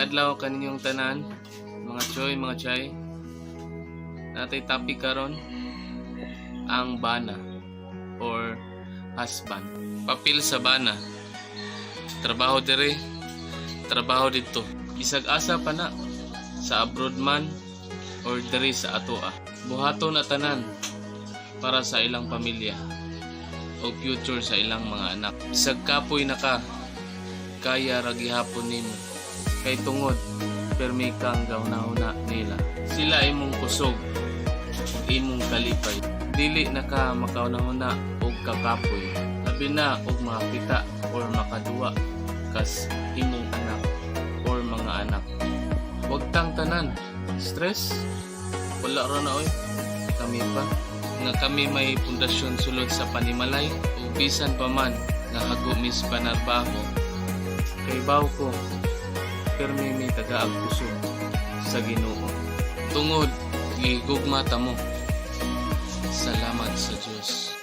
Maayong adlaw kaninyong tanan, mga choy, mga chay. Naa tay topic karon, ang bana or husband. Papel sa bana. Trabaho dire, trabaho didto. Bisag asa pa na, sa abroad man or diri sa atoa. Buhaton na tanan para sa ilang pamilya o future sa ilang mga anak. Bisag kapoy na ka, kaya ra gihapon nimo. Kay tungod, permi kang gahuna-huna nila. Sila imong kusog, ug imong kalipay. Dili na ka makahuna-huna og kakapoy. Labi na og makakita or makaduwa kas imong anak or mga anak. Wagtang tanan, stress, wala ra na oy. Kami pa nga kami may pundasyon sulod sa panimalay ug bisan pa man nga hago mis panarbaho, kay baw ko permi mi tagaag kusog sa Ginoo tungod gigugma ta mo. Salamat sa Dios.